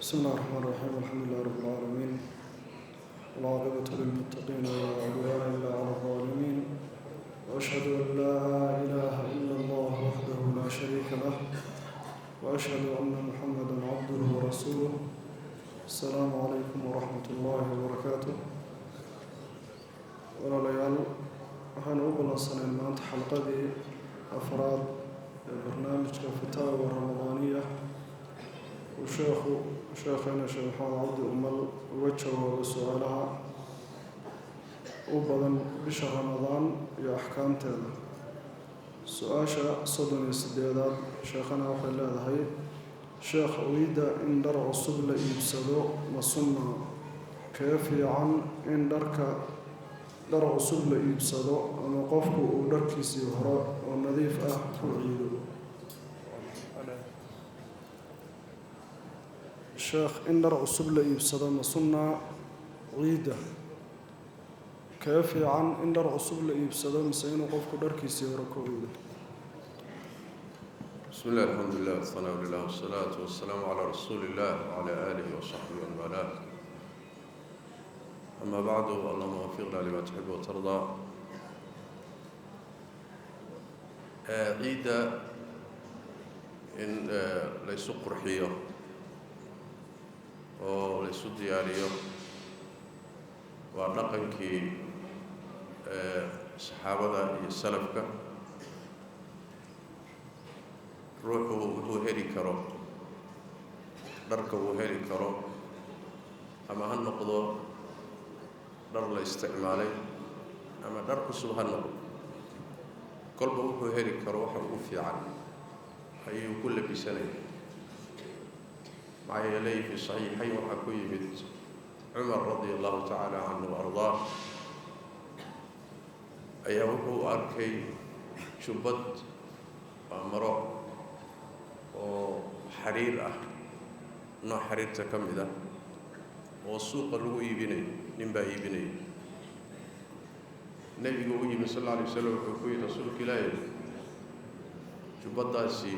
بسم الله الرحمن الرحيم، الحمد لله رب العالمين، والعاقبة للمتقين، ولا عدوان إلا على الظالمين، وأشهد أن لا إله إلا الله وحده لا شريك له، وأشهد أن محمدا عبده ورسوله. السلام عليكم ورحمة الله وبركاته. Walaalayaal, waxaanu u ballansaneen maanta xalqadii afraad ee barnaamijka Fataawa Ramadaaniya, uu sheekhu, sheekheena Sheekh Maxamed Cabdi Umal, uga jawaabo su-aalaha u badan bisha Ramadaan iyo axkaamteeda. Su-aasha 38aad, sheekhana, waxay leedahay: Sheekh, ciidda in dhar cusub la iibsado ma sunna? Kee fiican, in dharka dhar cusub la iibsado ama qofku uu dharkiisii hore oo nadiif ah ku ciido? Sheekh, in dhar cusub la iibsado ma sunnaa ciidda? Kee fiican, in dhar cusub la iibsado mise inuu qofku dharkiisii hore ku ciido? بسم الله، الحمد لله، والثناء لله، والصلاة والسلام على رسول الله وعلى آله وصحبه ومن والاه، أما بعد، اللهم وفقنا لما تحب وترضى. Ciidda in laysu qurxiyo oo laysu diyaariyo waa dhaqankii saxaabada iyo salafka. Ruuxu wuxuu heli karo, dharka uu heli karo, ama ha noqdo dhar la isticmaalay ama dhar cusub ha noqdo, kolba wuxuu heli karo waxa ugu fiican ayuu ku labisanaya. Maxaa yeelay, fi saxiixayn waxaa ku yimid Cumar radia allahu tacaala canhu wa ardaah ayaa wuxuu arkay jubbad, waa maro oo xariir ah, nooc xariirta ka mid ah, oo suuqa lagu iibinayo. Nin baa iibinaya. Nebigu u yimi sal alla alay wasalam, wuxuu ku yidhi: "Rasuulka Ilaahi, jubbaddaasi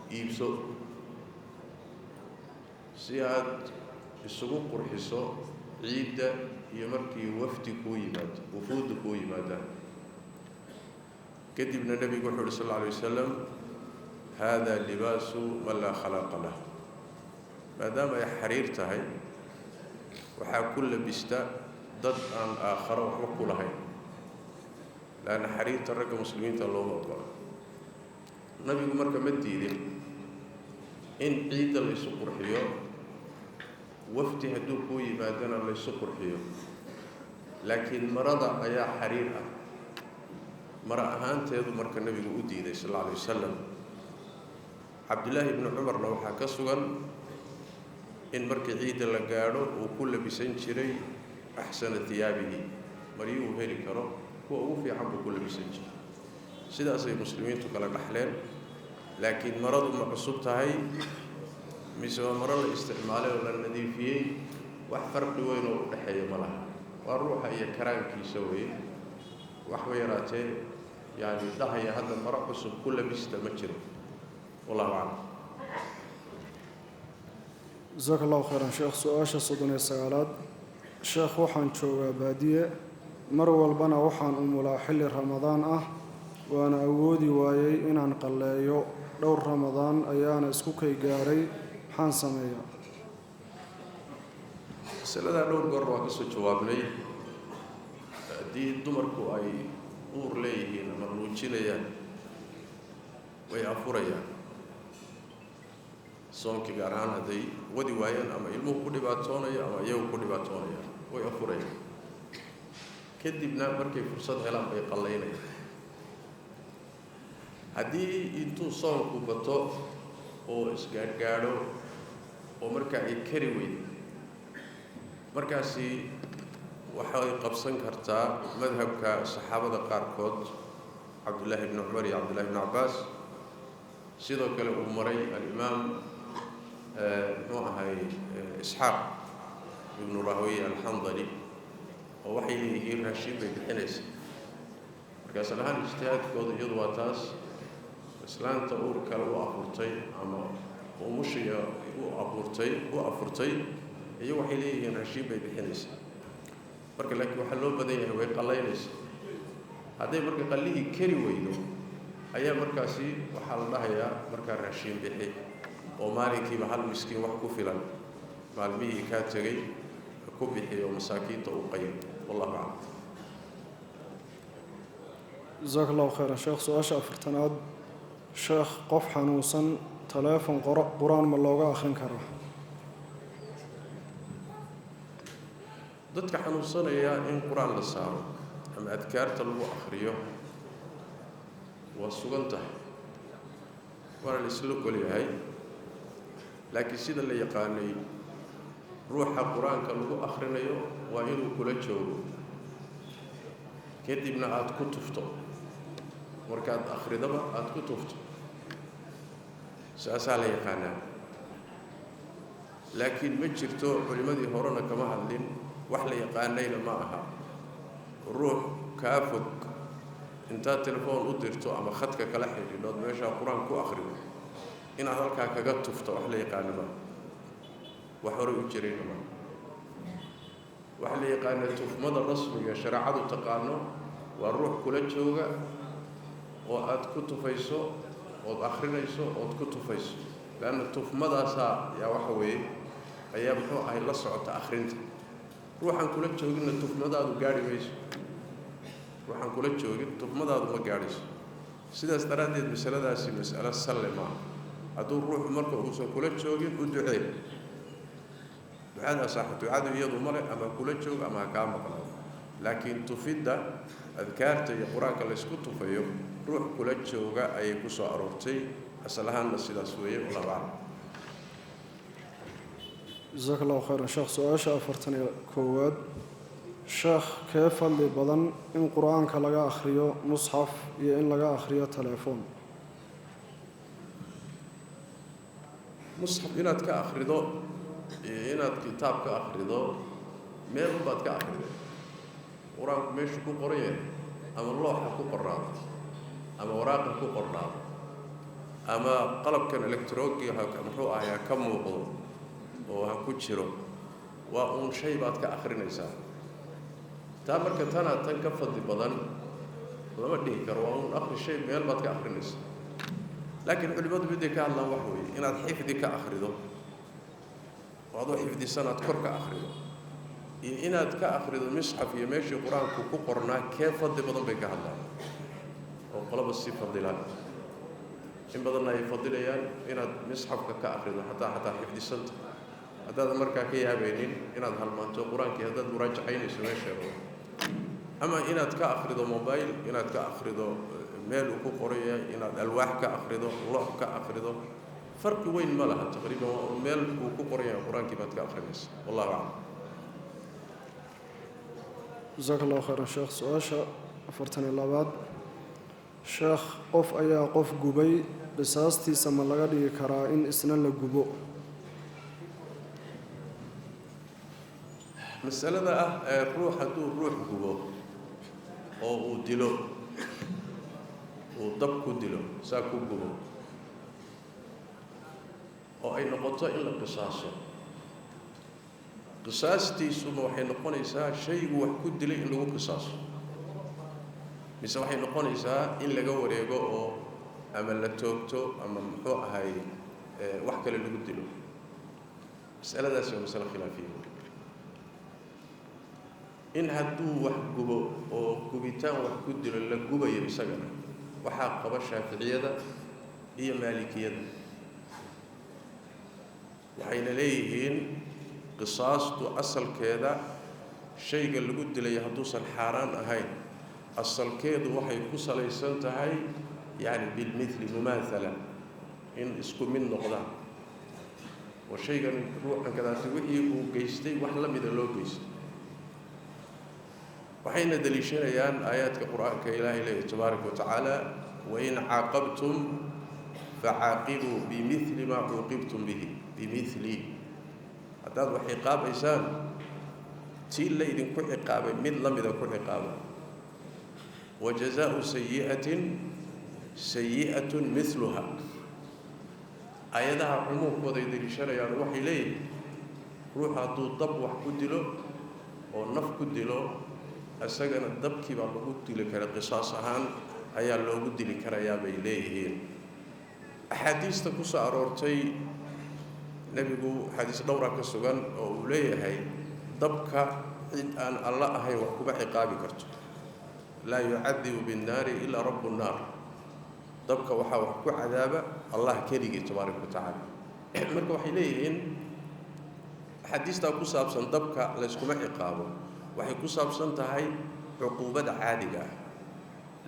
iibso si aad isugu qurxiso ciidda iyo markii wafdi kuu yimaado, wufuudda kuu yimaadaan." Kadibna nebigu wuxuu uhi sal alla alay wasalam: "Hada libaasu man laa khalaaqa lah." Maadaama ay xariir tahay, waxaa ku labista dad aan aakharo waxba ku lahayn, leanna xariirta ragga muslimiinta looma ogola. Nabigu marka ma diidin in ciidda la isu qurxiyo, wafdi hadduu kuu yimaadana la ysu qurxiyo, laakiin marada ayaa xariir ah mara ahaanteedu marka nebigu u diiday sal alla alay wasalam. Cabdillaahi ibnu Cumarna waxaa ka sugan in markii ciidda la gaadho uu ku labisan jiray axsana hiyaabihi, maryuhu heli karo kuwa ugu fiican buu ku labisan jiray. Sidaasay muslimiintu kala dhaxleen. Laakiin maradu ma cusub tahay mise waa maro la isticmaalay oo la nadiifiyey, wax farqi weyn oo u dhexeeya ma laha. Waa ruuxa iyo karaankiisa weeye. Waxba yaraatee yani dhahaya hadda maro cusub ku labista ma jiro. Wallahu aclam. Jasaaka allahu khayran, sheekh. Su-aasha 39aad: Sheekh, waxaan joogaa baadiye, mar walbana waxaan umulaa xilli Ramadaan ah, waana awoodi waayey inaan qalleeyo. Dhowr Ramadaan ayaana isku kay gaaray. Maxaan sameeyaa? Masaladaa dhowr goor waa ka soo jawaabnay. Haddii dumarku ay uur leeyihiin ama nuujinayaan, way afurayaan soonkii, gaar ahaan hadday wadi waayaan ama ilmuhu ku dhibaatoonayo ama iyagu ku dhibaatoonayaan, way afurayaan. Kadibna markay fursad helaan bay qallaynayaan. Haddii intuu soonku bato oo isgaadhgaadho oo markaa ay kari weydo, markaasi waxay qabsan kartaa madhabka saxaabada qaarkood, Cabdullaahi bni Cumar iyo Cabdullahi bni Cabbaas, sidoo kale uu maray alimaam, muxuu ahay, Isxaaq ibnu Rahwiy Alxandali, oo waxay leeyihiin raashin bay bixinaysa. Markaas ahaan ijtihaadkooda iyadu waa taas. Islaanta uur kale u afurtay ama umushiga u abuurtay u afurtay, iyagu waxay leeyihiin raashiin bay bixinaysaa. Marka laakiin waxaa loo badan yahay way qallaynaysaa. Hadday marka qallihii kari weydo ayaa markaasi waxaa la dhahayaa markaa raashiin bixi, oo maalinkiiba hal miskiin wax ku filan maalmihii kaa tegay ku bixi oo masaakiinta u qayb. Wallahu aclam. Jasaaka allahu khayran sheekh. Su-aasha 40aad, sheekh, qof xanuunsan taleefon qur-aan ma looga akhrin karaa? Dadka xanuunsanaya in qur-aan la saaro ama adkaarta lagu akhriyo waa sugan tahay, waana la isla ogolyahay. Laakiin sida la yaqaanay, ruuxa qur-aanka lagu akhrinayo waa inuu kula joogo, kadibna aada ku tufto. Markaad akhridaba aada ku tufto, saasaa la yaqaanaa. Laakiin ma jirto, culimmadii horena kama hadlin, wax la yaqaanayna ma aha ruux kaa fog intaad telefoon u dirto ama khadka kala xidhiidhood meeshaa qur-aan ku akhrido inaad halkaa kaga tufto. Wax la yaqaano maaha, wax horey u jirayna maaha. Waxa la yaqaana tufmada rasmiga shareecadu taqaano waa ruux kula jooga oo aada ku tufayso, ood akhrinayso ood ku tufayso, leanna tufmadaasaa yaa waxa weeye ayaa muxuu ahay la socota akhrinta. Ruuxaan kula jooginna tufmadaadu gaadhi mayso, ruuxaan kula joogin tufmadaadu ma gaadhayso. Sidaas daraaddeed masaladaasi mas'alo salle maaha. Hadduu ruuxu marka uusan kula joogin, u ducee. Ducadaa sax, ducadu iyadu male ama kula joogo ama ha kaa maqnaado. Laakiin tufidda adkaarta iyo qur-aanka laysku tufayo ruux kula jooga ayay ku soo aroortay, asal ahaanna sidaas weeye. Wallahu aclam. Jasaaka allahu khayran sheekh. Su-aasha 41aad, sheekh, kee fadli badan, in qur-aanka laga akhriyo musxaf iyo in laga akhriyo telefoon? Musxaf inaad ka akhrido iyo inaad kitaab ka akhrido, meel unbaad ka akhriday. Qur-aanku meeshuu ku qoran yahay, ama looxa ku qornaado ama waraaqa ku qornaado ama qalabkan electroniga muxuu ahay ha ka muuqdo oo ha ku jiro, waa uun shay baad ka akhrinaysaa. Taa marka tanaa tan ka fadli badan lama dhihi karo. Waa uun akhri shay, meel baad ka akhrinaysaa. Laakiin culimmadu miday ka hadlaan wax weeye inaad xifdi ka akhrido oo adoo xifdisan aad kor ka akhrido iyo inaad ka akhrido misxaf iyo meeshii qur-aanku ku qornaa, kee fadli badan bay ka hadlaan, oo qolaba si fadilaan. In badanna ay fadilayaan inaad misxafka ka akhrido, xataa xifdisanta, haddaadan markaa ka yaabaynin inaad halmaanto qur-aankii haddaad muraajacaynayso meesheeda, ama inaad ka akhrido mobile, inaad ka akhrido meel uu ku qoran yahay, inaad alwaax ka akhrido, loox ka akhrido, farqi weyn ma laha. Taqriiban waa un meel uu ku qoran yahay qur-aankii baad ka akhrinaysa. Wallahu aclam. Jasaaka allahu khayran sheekh. Su-aasha 42aad, sheekh, qof ayaa qof gubay, qisaastiisa ma laga dhigi karaa in isna la gubo? Masalada ah ee ruux hadduu ruux gubo oo uu dilo, uu dab ku dilo, saa ku gubo, oo ay noqoto in la qisaaso, qisaastiisuma waxay noqonaysaa shaygu wax ku dilay in lagu qisaaso, mise waxay noqonaysaa in laga wareego oo ama la toogto ama muxuu ahay wax kale lagu dilo? Masaladaasi waa masale khilaafiya. In hadduu wax gubo oo gubitaan wax ku dilo la gubayo isagana, waxaa qaba shaaficiyada iyo maalikiyada. Waxayna leeyihiin qisaastu asalkeeda shayga lagu dilaya hadduusan xaaraan ahayn, asalkeedu waxay ku salaysan tahay yacni bilmithli, mumaathala, in isku mid noqdaan oo shaygan ruuxan kadaasi wixii uu geystay wax la mida loo geystay. Waxayna deliishanayaan aayaadka qur-aanka ilaahay leeyahy tabaaraka wa tacaala: wain caaqabtum facaaqibuu bimithli maa cuuqibtum bihi. Bimithli, haddaad wax ciqaabaysaan, tii la idinku ciqaabay mid la mida ku ciqaaba. Wa jazaau sayi'atin sayi'atun mithluha. Aayadaha cumuumkooda ay deliishanayaan waxay leeyihiin ruux hadduu dab wax ku dilo oo naf ku dilo, isagana dabkii baa lagu dili kara, qisaas ahaan ayaa loogu dili karayaa bay leeyihiin. Axaadiista ku soo aroortay nebigu, xadiis dhowra ka sugan oo uu leeyahay dabka cid aan alla ahayn wax kuma ciqaabi karto, laa yucadibu binnaari ilaa rabu nnaar, dabka waxaa wax ku cadaaba Allah keligii tabaaraka wa tacaala. Marka waxay leeyihiin axaadiistaa ku saabsan dabka layskuma ciqaabo waxay ku saabsan tahay cuquubada caadiga ah,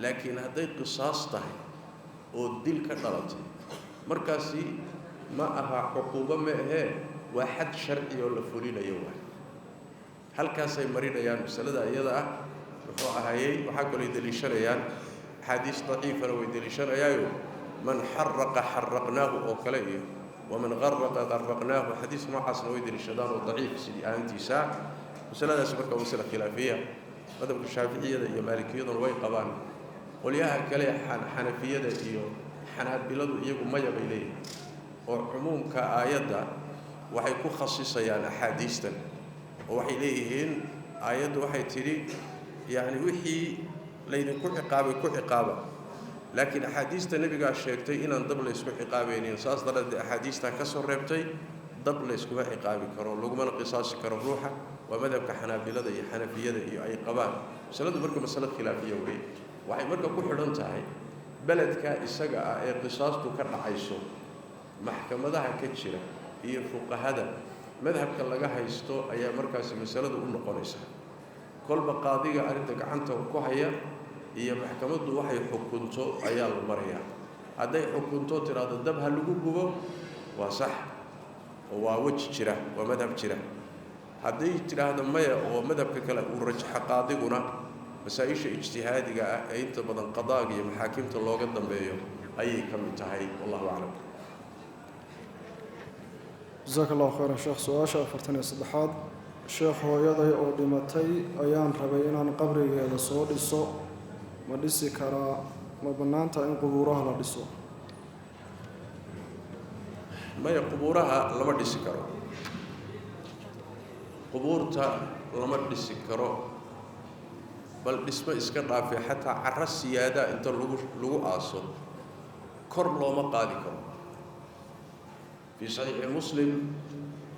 laakiin hadday qisaas tahay oo dil ka dhalatay, markaasi ma aha cuquubo, ma ahee, waa xad sharci oo la fulinayo. Waay halkaasay marinayaan masalada iyada ah. Muxuu ahayey, waxaa kalooy deliishanayaan axaadiis daciifana way deliishanayaayo, man xaraqa xaraqnaahu oo kale iyo waman qaraqa qaraqnaahu, xadiis noocaasna way deliishadaan oo daciif sidii ahaantiisa. Masaladaasi marka waa masala khilaafiya. Madhabka shaaficiyada iyo maalikiyaduna way qabaan, qolyaha kale xanafiyada iyo xanaabiladu iyagu maya bay leeyihin, oo cumuumka aayadda waxay ku khasisayaan axaadiistan, oo waxay leeyihiin aayaddu waxay tidhi yacni wixii laydinku ciqaabay ku ciqaaba, laakiin axaadiista nebigaa sheegtay inaan dab laysku ciqaabaynin, saas daraaddeed axaadiistaa ka soo reebtay, dab layskuma ciqaabi karo, lagumana qisaasi karo ruuxa. Waa madhabka xanaabilada iyo xanafiyada iyo ay qabaan. Masaladu marka masalo khilaafiya weeye, waxay marka ku xidhan tahay beledka isaga ah ee qisaastu ka dhacayso, maxkamadaha ka jira iyo fuqahada madhabka laga haysto ayaa markaasi masaladu u noqonaysa. Kolba qaadiga arrinta gacanta ku haya iyo maxkamaddu waxay xukunto ayaa la marayaa. Hadday xukunto tidhaahdo dab ha lagu gubo, waa sax oo waa weji jira, waa madhab jira. Hadday tidhaahdo maya oo madhabka kale uu rajaxo qaadiguna, masaa-isha ijtihaadiga ah ee inta badan qadaaga iyo maxaakimta looga dambeeyo ayay ka mid tahay. Wallahu aclam. Jasaaka allahu khayran sheekh. Su-aasha 43aad: sheekh, hooyaday oo dhimatay ayaan rabay inaan qabrigeeda soo dhiso, ma dhisi karaa? Ma bannaanta in qubuuraha la dhiso? Maya, qubuuraha lama dhisi karo, qubuurta lama dhisi karo, bal dhismo iska dhaafay, xataa carro siyaadaa inta lagu aaso kor looma qaadi karo. Fii saxiixi Muslim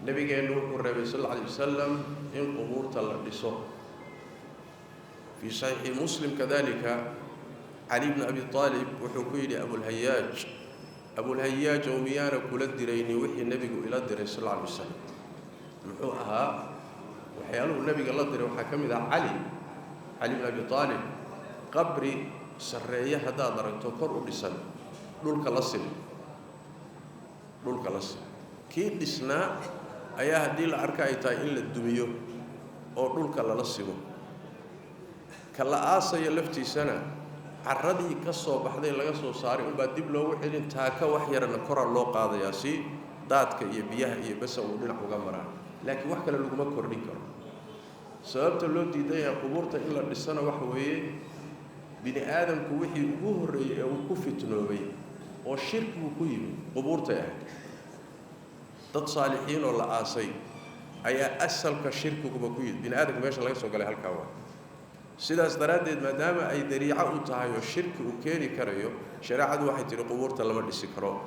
nabigeennu wuxuu reebay sal alla alay wasalam in qubuurta la dhiso. Fii saxiixi Muslim kadalika Cali bni Abi Aalib wuxuu ku yidhi Abulhayaaj: Abulhayaaj ow, miyaana kula diraynin wixii nebigu ila diray sal alla alay wasalam? Muxuu ahaa waxyaaluhu nebiga la diray? Waxaa ka mid ah Cali bni Abi Aalib, qabri sarreeye haddaad aragto kor u dhisan, dhulka la sim, dhulka la sim. Kii dhisnaa ayaa haddii la arka ay tahay in la dumiyo oo dhulka lala simo. Ka la aasaya laftiisana carradii ka soo baxday laga soo saaray unbaa dib loogu celin, taaka wax yarana koraa loo qaadayaa si daadka iyo biyaha iyo basa uu dhinac uga maraa, laakiin wax kale laguma kordhin karo. Sababta loo diidan yahay qubuurta in la dhisana waxa weeye, bini aadamku wixii ugu horreeyey ee uu ku fitnoobay oo shirkigu ku yimi qubuurtay ahayd. Dad saalixiin oo la aasay ayaa asalka shirkiguba ku yimid, bini aadamku meesha laga soo galay halkaa waa. Sidaas daraaddeed, maadaama ay dariico u tahay oo shirki uu keeni karayo, shareecadu waxay tidhi qubuurta lama dhisi karo.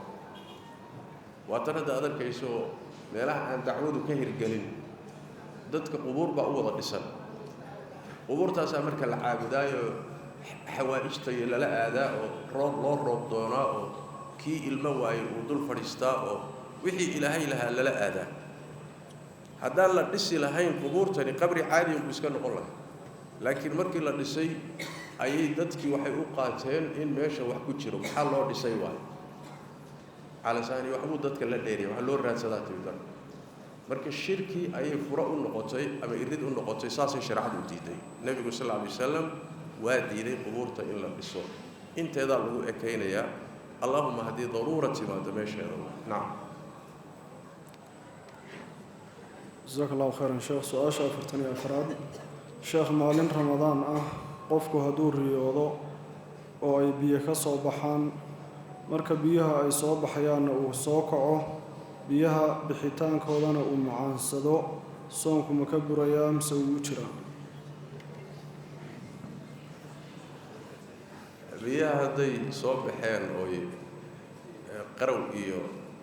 Waa tan hadda ad arkayso meelaha aan dacwadu ka hirgelin, dadka qubuur baa u wada dhisan, qubuurtaasaa marka la caabudaayo, xawaa'ijta iyo lala aadaa oo roob loo roob doonaa, oo kii ilmo waayey uu dul fadhiistaa, oo wixii ilaahay lahaa lala aadaa. Haddaan la dhisi lahayn qubuurtani, qabri caadiyan buu iska noqon lahaa, laakiin markii la dhisay ayay dadkii waxay u qaateen in meesha wax ku jiro. Maxaa loo dhisay? Waayo calasaani waxbuu dadka la dheeriyay, waxa loo raadsadaa timida. Marka shirki ayay furo u noqotay ama irid u noqotay, saasay shareecadu u diiday. Nebigu sal alla alay wasalam waa diiday qubuurta in la dhiso, inteedaa lagu ekaynayaa, allahuma haddii daruura timaado meesheeda. Nacam. Jasaaka allahu khayran sheekh. Su-aasha 44aad: sheekh, maalin Ramadaan ah qofku hadduu riyoodo oo ay biyo ka soo baxaan Marka biyaha ay soo baxayaanna uu soo kaco, biyaha bixitaankoodana uu macaansado, soonku ma ka burayaa mise wuu u jiraa? Biyaha hadday soo baxeen ooy qarow iyo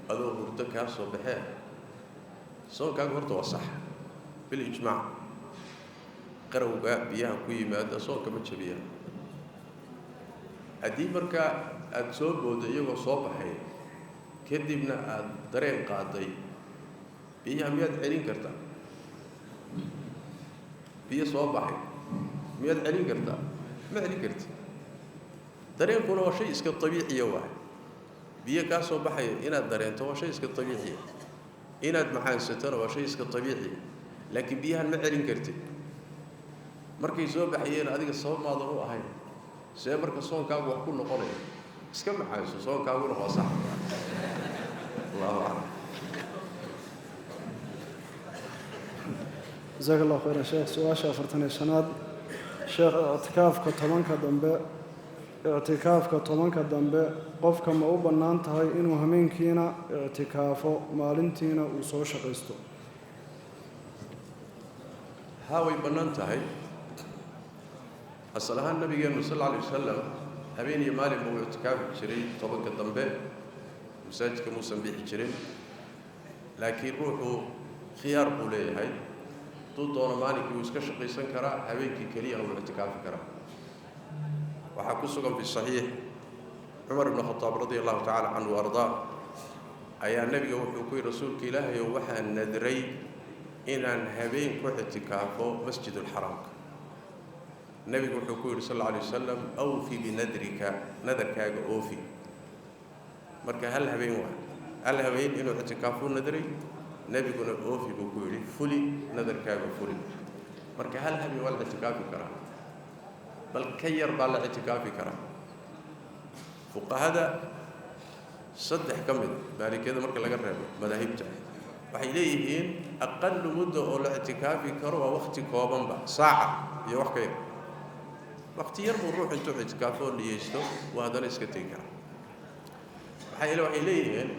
adoo hurdo kaa soo baxeen, soonkaagu horta waa sax bilijmaac. Qarowga biyaha ku yimaada soonka ma jabiyaan. Haddii markaa aada soo booddo iyagoo soo baxay, kadibna aada dareen qaaday, biyaha miyaad celin kartaa? Biyo soo baxay miyaad celin kartaa? Ma celin karti. Dareenkuna waa shay iska dabiiciya waay. Biyo kaa soo baxaya inaad dareento waa shay iska dabiiciya, inaad macaansatona waa shay iska dabiiciya, laakiin biyahan ma celin kartid. Markay soo baxayeen adiga sabab maadan u ahayn, see marka soonkaagu wax ku noqonaya? Iska macaanso, soonkaaguna waa sax. Allahu aclam. Jasaaka allahu khayran sheekh. Su-aasha 45aad, sheekh, ictikaafka 10-ka dambe, ictikaafka 10-ka dambe qofka ma u bannaan tahay inuu hameenkiina ictikaafo, maalintiina uu soo shaqaysto? Haa, way bannaan tahay. Asal ahaan nabigeennu sal alla alay wasalam habeen iyo maalin buu ictikaafi jiray 10-ka dambe, masaajidka muusan bixi jirin. Laakiin ruuxu khiyaar buu leeyahay, hadduu doono maalinkii wuu iska shaqaysan karaa, habeenkii keliyana wuu ictikaafi karaa. Waxaa ku sugan fi saxiix, Cumar ibnu Khataab radia allahu tacala canhu wa ardaa ayaa nebiga wuxuu ku yidhi: rasuulka ilaahayow, waxaan nadray inaan habeen ku ictikaafo masjidulxaraamka. Nebigu wuxuu ku yidhi sal alla alay wasalam: awfi binadrika, nadarkaaga oofi. Marka hal habeen waay, hal habeen inuu ictikaafuu nadray, nebiguna oofi buu ku yidhi, fuli nadarkaaga, fuli. Marka hal habeen waa la ictikaafi karaa, bal ka yar baa la ictikaafi karaa. Fuqahada saddex ka mid, maalikiyada marka laga reebo, madaahibta waxay leeyihiin aqalu muddo oo la ictikaafi karo waa wakti koobanba, saaca iyo wax ka yar. Wakti yar buu ruux intuu ictikaafo oo niyeysto waa haddana iska tegi karaa. Maxaa yeele waxay leeyihiin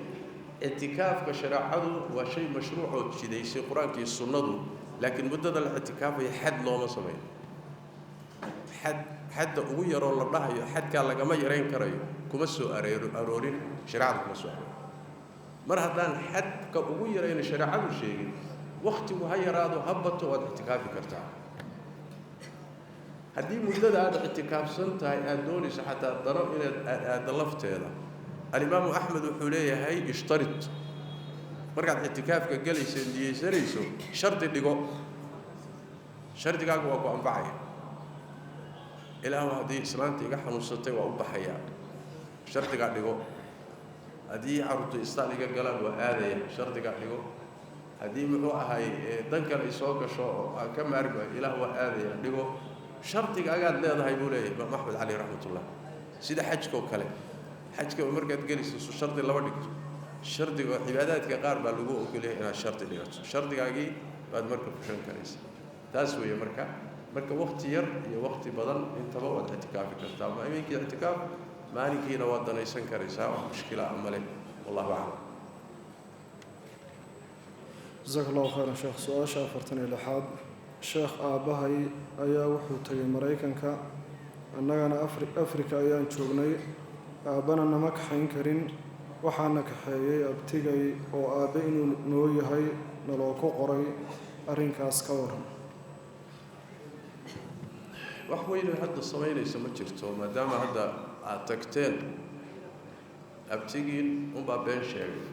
ictikaafka shareecadu waa shay mashruuc oo jidaysay qur-aanka iyo sunnadu, laakiin muddada la ictikaafayo xad looma sameeyo. Xadda ugu yaroo la dhahayo xadkaa lagama yarayn karayo kuma soo aroorin shareecada, kuma soo aroorin. Mar haddaan xadka ugu yarayna shareecadu sheegin, wakhtigu ha yaraado ha bato waad ictikaafi kartaa. Haddii muddada aada ictikaafsan tahay aada doonayso xataa dano inaad aaddo lafteeda, alimaamu Axmed wuxuu leeyahay: ishtarid, markaad ictikaafka gelayso, niyeysanayso, shardi dhigo. Shardigaagu waa ku anfacaya. Ilaahu, haddii islaanta iga xanuunsatay waa u baxayaa, shardigaa dhigo. Haddii carruurtu istaal iga galaan waa aadaya, shardigaa dhigo. Haddii muxuu ahay dan kale ay soo gasho oo aan ka maarmi waayo, ilaah waa aadaya, dhigo. Shardigaagaad leedahay buu leeyahay imaam Axmed caleyh raxmatullah. Sida xajka oo kale, xajka markaad gelayso su shardi lama dhigto. Shardiga oo cibaadaadka qaar baa lagu ogolyahay inaad shardi dhigato, shardigaagii baad marka fushan karaysa. Taas weeye. Marka wakti yar iyo wakti badan intaba waad ictikaafi kartaa. Habeenkii ictikaaf, maalinkiina waad danaysan karaysaa, wax mushkila a male. Wallahu aclam. Jasaaka allahu khayran sheekh. Su-aasha 46aad, sheekh, aabbahay ayaa wuxuu tegay Maraykanka, annagana Afrika ayaan joognay, aabbana nama kaxayn karin. Waxaana kaxeeyey abtigay oo aabbe inuu noo yahay naloo ku qoray. Arrinkaas ka waran? Wax weynu hadda samaynayso ma jirto, maadaama hadda aada tagteen. Abtigiin unbaa been sheegay,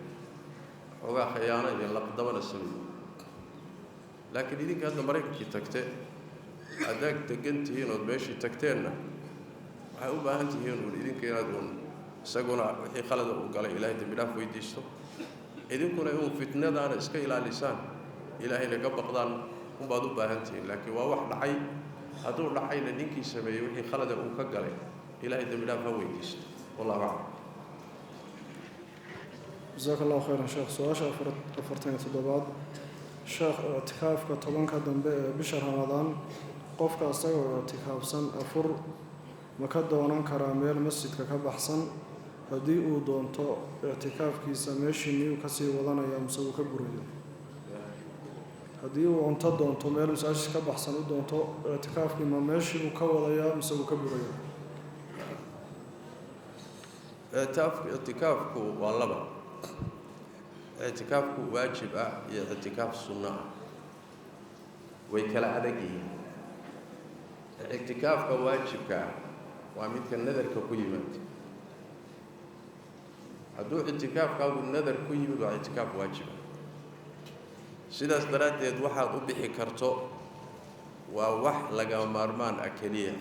xoogaa khayaano iyo laqdabana samey, laakiin idinka hadda Maraykankii tagte, haddaad degan tihiin ood meeshii tagteenna, waxay u baahan tihiin uun idinka inaad uun isaguna wixii khalada uu galay Ilaahay dembi dhaaf weydiisto, idinkuna uun fitnadaana iska ilaalisaan, Ilaahayna ka baqdaan unbaad u baahan tihiin. Laakiin waa wax dhacay. Hadduu dhacayna ninkii sameeyey wixii khalada uu ka galay Ilaahay dembi dhaaf ha weydiisto. Wallahu aclam. Jasaaka allahu khayran sheekh. Su-aasha 47aad, sheekh, ictikaafka 10-ka dambe ee bisha Ramadaan qofka isagoo ictikaafsan afur ma ka doonan karaa meel masjidka ka baxsan? Haddii uu doonto ictikaafkiisa meeshii miyuu kasii wadanaya mise wuu ka buraya? Haddii uu cunto doonto meel masaajidka ka baxsan u doonto, ictikaafkii ma meeshii uu ka wadayaa mise wuu ka buraya? Ictikaafku waa laba: ictikaafku waajib ah iyo ictikaaf sunno ah, way kala adag yihiin. Ictikaafka waajibka ah waa midka nadarka ku yimaada. Hadduu ictikaafkaagu nadar ku yimid, waa ictikaaf waajiba. Sidaas daraaddeed waxaad u bixi karto waa wax lagama maarmaan ah keliya.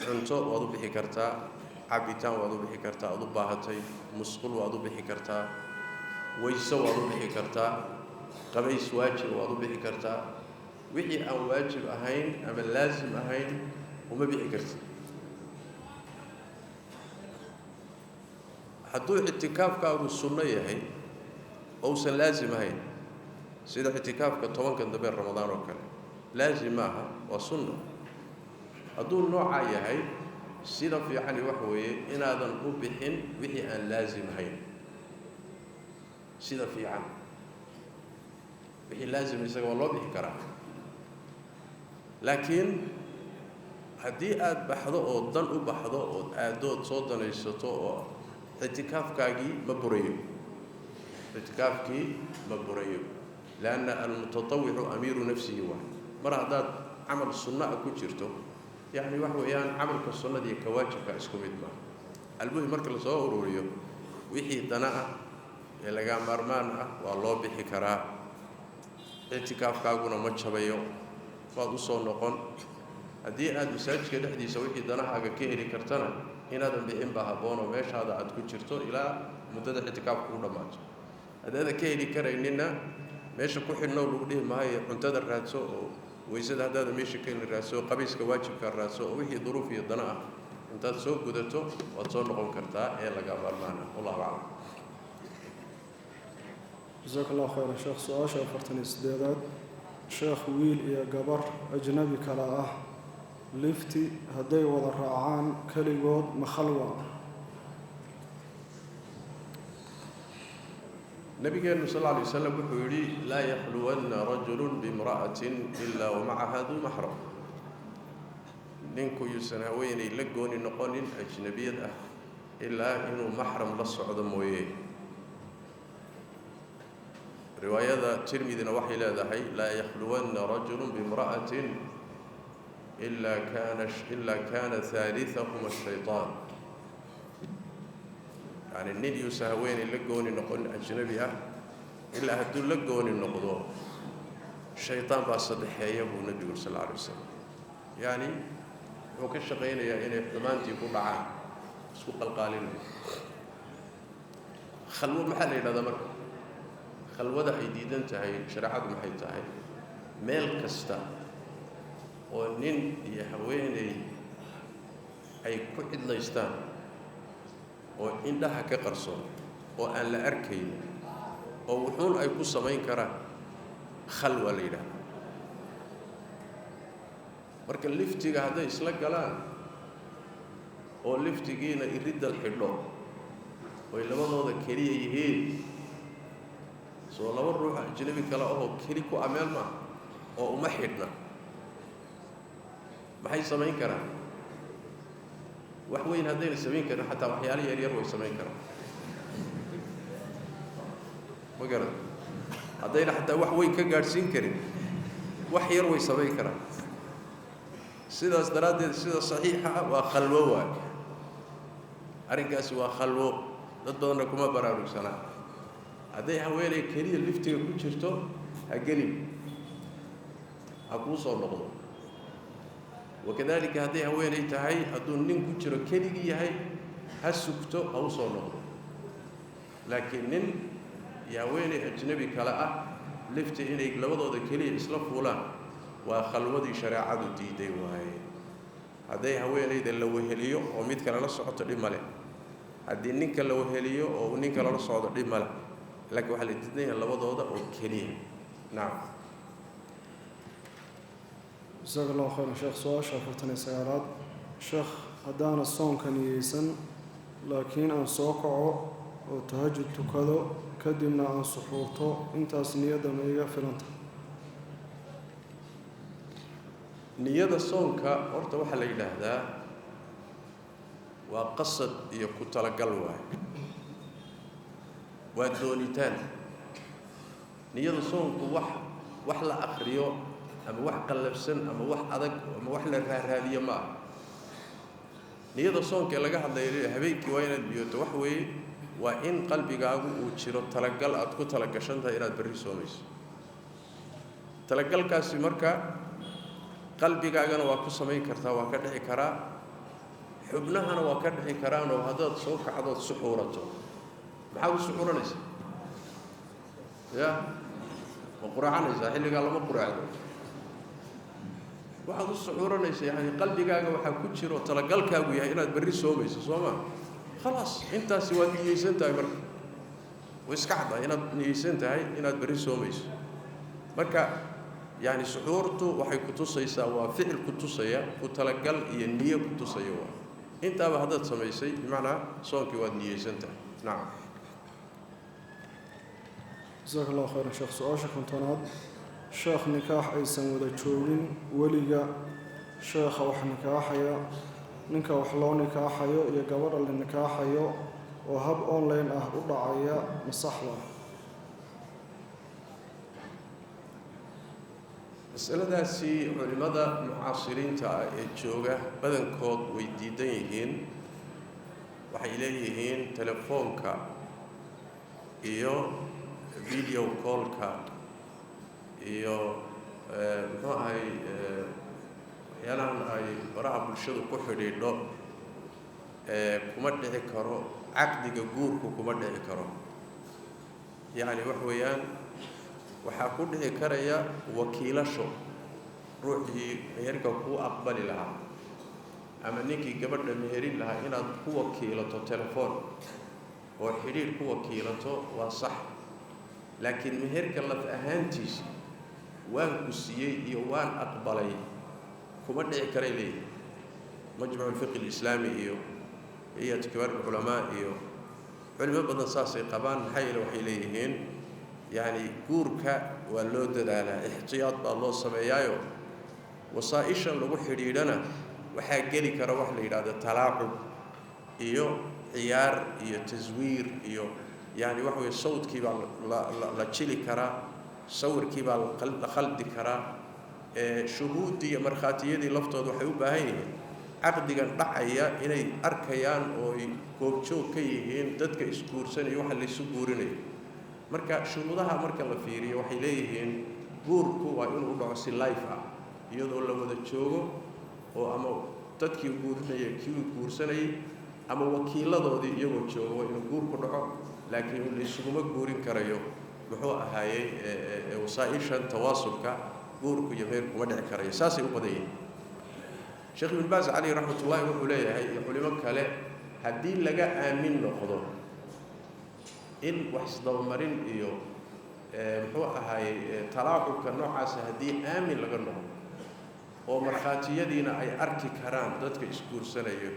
Cunto waad u bixi kartaa, cabitaan waad u bixi kartaa aad u baahatay, musqul waad u bixi kartaa, wayso waad u bixi kartaa, qabays waajib waad u bixi kartaa. Wixii aan waajib ahayn ama laasim ahayn uma bixi kartid. Hadduu ictikaafkaagu sunno yahay ousan laasim ahayn, sida ictikaafka 10-kan dambe Ramadaan oo kale, laasim maaha, waa sunno. Hadduu noocaa yahay, sida fiicani waxa weeye inaadan u bixin wixii aan laasim ahayn. Sida fiican, wixii laasim isaga waa loo bixi karaa, laakiin haddii aada baxdo oo dan u baxdo ood aaddood soo danaysato, oo ictikaafkaagii ma burayo, ictikaafkii ma burayo, lianna almutatawicu amiiru nafsihi waay. Mar haddaad camal sunno ah ku jirto, yacni waxa weeyaan camalka sunnada iyo ka waajibka isku mid maaha. Almuhim, marka lasoo ururiyo, wixii dana ah ee lagaa maarmaan ah waa loo bixi karaa, ictikaafkaaguna ma jabayo, waad usoo noqon. Haddii aada masaajidka dhexdiisa wixii danahaaga ka heli kartana, inaadan bixin baa habboon oo meeshaada aad ku jirto ilaa muddada ictikaafku u dhammaato. Haddaadan ka heli karaynina, meesha ku xidhnow lagu dhihi maayo. Cuntada raadso, oo waysada haddaada meesha ka heli raadso, qabayska waajibka raadso, oo wixii duruuf iyo dana ah intaad soo gudato waad soo noqon kartaa ee laga maarmaan ah. Wallahu aclam. Jasaaka Allahu khayran, sheekh. Su-aasha 48aad: sheekh, wiil iyo gabar ajnabi kale ah lifti hadday wada raacaan keligood, ma khalwa? Nabigeenu sal alla alay waslam wuxuu yidhi: "Laa yakhluwanna rajulu biimra'atin ilaa wamacaha duu maxram." Ninku yuusan haweenay la gooni noqonin ajnabiyad ah ilaa inuu maxram la socdo mooye. Riwaayada Tirmidina waxay leedahay: "Laa yakhluwanna rajulu biimra'atin ilaa kana haalitahuma shayطaan." Yani nin yuusan haweenay la gooni noqonin ajnabi ah ilaa hadduu la gooni noqdo shaytaan baa saddexeeya, buu nebigu sal alla alay wasalam. Yani wuxuu ka shaqaynayaa inay xumaantii ku dhacaan, isku qalqaalinayo. Khalwo maxaa la yidhahdaa? Marka khalwada ay diidan tahay shareecadu maxay tahay? Meel kasta oo nin iyo haweeney ay ku cidlaystaan oo indhaha ka qarsoon oo aan la arkayn oo wuxuun ay ku samayn karaan, khalwa la yidhahda. Marka liftiga hadday isla galaan oo liftigiina iriddal xidho oy labadooda keliya yihiin, soo laba ruux ajnabi kale ahoo keli ku ah meel maaha oo uma xidhna, maxay samayn karaan? Wax weyn haddayna samayn karin, xataa waxyaalo yar yar way samayn karaan. Ma garan, haddayna xataa wax weyn ka gaadhsiin karin, wax yar way samayn karaan. Sidaas daraaddeed, sida saxiixa ah waa khalwo waay. Arrinkaasi waa khalwo, dad badanna kuma baraarugsanaa. Hadday haweeney keliya liftiga ku jirto, ha gelin, ha kuu soo noqdo. Wakadalika hadday haweeney tahay, hadduu nin ku jiro keligii yahay, ha sugto, ha u soo noqdo. Laakiin nin iyo haweeney ajnabi kale ah lifti inay labadooda keliya isla fuulaan waa khalwadii shareecadu diiday waaye. Hadday haweeneyda la weheliyo oo mid kale la socoto, dhib male. Haddii ninka la weheliyo oo nin kale la socdo, dhib male. Laakiin waxaa la diidan yahay labadooda oo keliya. Nacam. Jasaaka Allahu khayran, sheekh. Su-aasha 49aad: sheekh, haddaana soonka niyeysan Laakiin aan soo kaco oo tahajud tukado, kadibna aan suxuurto, intaas niyadda ma iga filanta? Niyada soonka horta waxaa la yidhaahdaa waa qasad iyo ku talagal waayo, waa doonitaan. Niyada soonku wax la akhriyo ama wax qallafsan ama wax adag ama wax la raaraadiyo ma aha. Niyada soonka ee laga hadlayo habeenkii waa inaad niyooto, wax weeye waa in qalbigaagu uu jiro talagal aad ku talagashan tahay inaad berri soomayso. Talagalkaasi marka qalbigaagana waa ku samayn kartaa, waa ka dhici karaa, xubnahana waa ka dhici karaan. Oo haddaad soo kacdood suxuurato, maxaad u suxuuranaysaa? Ya ma quraacanaysaa? Xilligaa lama quraacdo. Waxaad u suxuuranaysaa yani qalbigaaga waxaa ku jiro talagalkaagu yahay inaad berri soomayso, soo ma? Khalaas, intaasi waad niyeysan tahay. Marka way iska caddahay inaad niyeysan tahay inaad berri soomayso. Marka yani suxuurtu waxay ku tusaysaa, waa ficil ku tusaya ku talagal iyo niyo ku tusaya. Waa intaaba haddaad samaysay, bimacnaa soonkii waad niyeysan tahay. Nacam. Jasaaka Allahu khayran, sheekh. Su-aasha 50aad: sheekh, nikaax aysan wada joogin weliga sheekha wax nikaaxaya, ninka wax loo nikaaxayo iyo gabadha la nikaaxayo oo hab online ah u dhacaya, ma saxba? Masaladaasi culimmada mucaasiriinta ah ee jooga badankood way diidan yihiin. Waxay leeyihiin telefoonka iyo video callka iyo muxuu ahay waxyaalahan ay baraha bulshadu ku xidhiidho kuma dhici karo caqdiga guurku, kuma dhici karo. Yacni wax weeyaan, waxaa ku dhici karaya wakiilasho ruuxii meherka kuu aqbali lahaa ama ninkii gabadha meherin lahaa inaad ku wakiilato telefoon oo xidhiidh ku wakiilato, waa sax. Laakiin meherka laf ahaantiisa waan ku siiyey iyo waan aqbalay kuma dhici karay leeyihi Majmacu Alfiqi Alislaami iyo hay'at kibaar alculamaa iyo culimo badan saasay qabaan. Maxaa yeele, waxay leeyihiin yacni guurka waa loo dadaalaa, ixtiyaad baa loo sameeyaayo, wasaa-ishan lagu xidhiidhana waxaa geli kara wax la yidhahdo talaacub iyo ciyaar iyo taswiir iyo yacni waxa weye sawdkii baa la jili karaa, sawirkii baa la khaldi karaa, shuhuuddii iyo markhaatiyadii laftooda waxay u baahan yihiin caqdigan dhacaya inay arkayaan oo ay goobjoog ka yihiin dadka isguursanaya waxa laysu guurinayo. Marka shuruudaha marka la fiiriyo, waxay leeyihiin guurku waa inuu u dhaco si life ah, iyadoo la wada joogo oo ama dadkii guurinaya, kii guursanayay ama wakiiladoodii iyagoo joogo waa inuu guurku dhaco. Laakiin laysuguma guurin karayo muxuu ahaayey wasaa-ishan tawaasulka, guurku iyo meherku kuma dhici karayo, saasay u badan yihiin. Sheekh Ibn Baas caleyh raxmatullahi wuxuu leeyahay iyo culimo kale, haddii laga aamin noqdo in wax isdabamarin iyo muxuu ahaayey talaacubka noocaasa, haddii aamin laga noqdo oo markhaatiyadiina ay arki karaan dadka isguursanayo,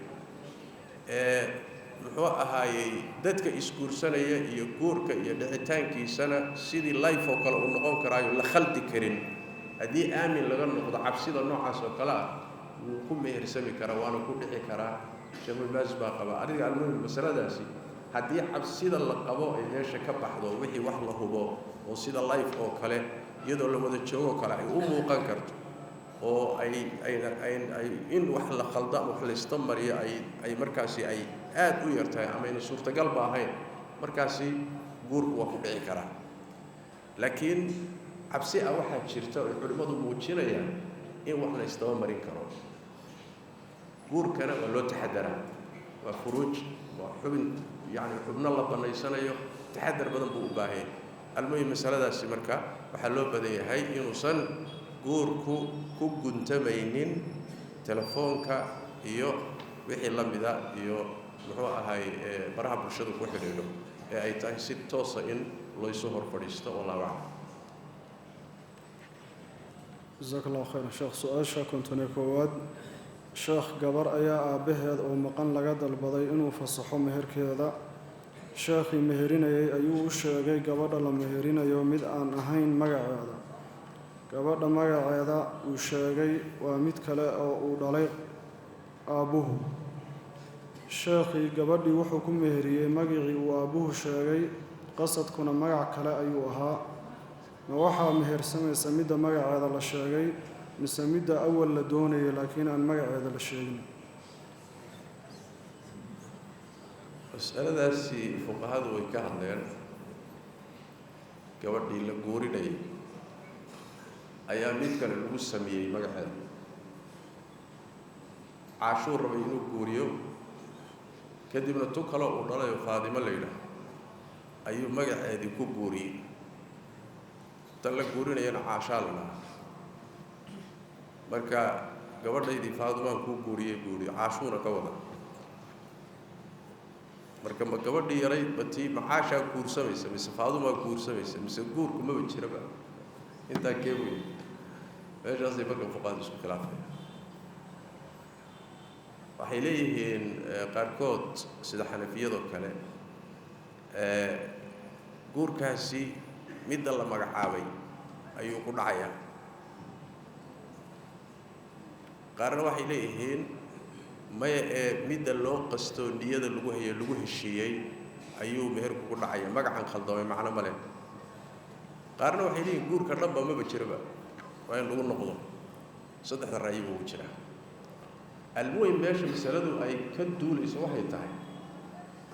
muxuu ahaayey dadka isguursanaya iyo guurka iyo dhicitaankiisana sidii life oo kale uu noqon karaayo la khaldi karin, haddii aamin laga noqdo cabsida noocaas oo kale ah, wuu ku mehersami karaa waana ku dhici karaa. Sheekh Ibn Baas baa qaba. Adiga almuhim, masaladaasi haddii cabsida la qabo ay meesha ka baxdo, wixii wax la hubo oo sida life oo kale iyadoo la wada joogoo kale ay u muuqan karto oo ay ay ay ay in wax la khaldo ama wax laysta mariyo ay markaasi ay aad u yar tahay ama ayna suurtagalba ahayn, markaasi guurku waa ku dhici karaa. Laakiin cabsi ah waxaa jirta oy culimmadu muujinayaan in wax la ysdaba marin karo. Guurkana waa loo taxadaraa, waa furuuj, waa xubin, yacni xubno la bannaysanayo, taxadar badan buu u baahanya. Almuhim, masaladaasi marka waxaa loo badan yahay inuusan guurku ku guntamaynin telefoonka iyo wixii la mida iyo muxuu ahay baraha bulshadu ku xidhiidho, ee ay tahay si toosa in laysu hor fadhiisto. Wallahu aclam. Jasaaka Allahu khayran, sheekh. Su-aasha 51aad: Sheekh, gabar ayaa aabbaheed oo maqan laga dalbaday inuu fasaxo meherkeeda. Sheekhii meherinayay ayuu u sheegay gabadha la meherinayo mid aan ahayn magaceeda. Gabadha magaceeda uu sheegay waa mid kale oo uu dhalay aabbuhu. Sheekhii gabadhii wuxuu ku meheriyey magacii uu aabbuhu sheegay, qasadkuna magac kale ayuu ahaa. Ma waxaa mehersamaysa midda magaceeda la sheegay mise midda awal la doonayay laakiin aan magaceeda la sheegin? Masaladaasi fuqahadu way ka hadleen. Gabadhii la guurinayay ayaa mid kale lagu sameeyey magaceeda. Caashuu rabay inuu guuriyo, kadibna tu kaloo uu dhalayo Faadimo la yidhaaho ayuu magaceedii ku guuriyey. Tan la guurinayana Caashaa la dhahaa. Marka gabadhaydii Faadimaan kuu guuriyey buu yihi, Caashuuna ka wada. Marka ma gabadhii yarayd ma tii ma Caashaa guursamaysa mise Faadumaa guursamaysa mise guurku maba jiraba intaa kee wey? Meeshaasay marka fuqahadu isku khilaafaya. Waxay leeyihiin qaarkood sida xanafiyadoo kale, guurkaasi midda la magacaabay ayuu ku dhacayaa. Qaarna waxay leeyihiin maya, ee midda loo qastoo niyada lagu hayo lagu heshiiyey ayuu meherku ku dhacaya, magacan khaldamay macno ma leh. Qaarna waxay leeyihin guurka dhanba maba jiraba, waa in lagu noqdo. Saddexda ra'yi buu jiraa. Almuhim, meesha masaladu ay ka duulayso waxay tahay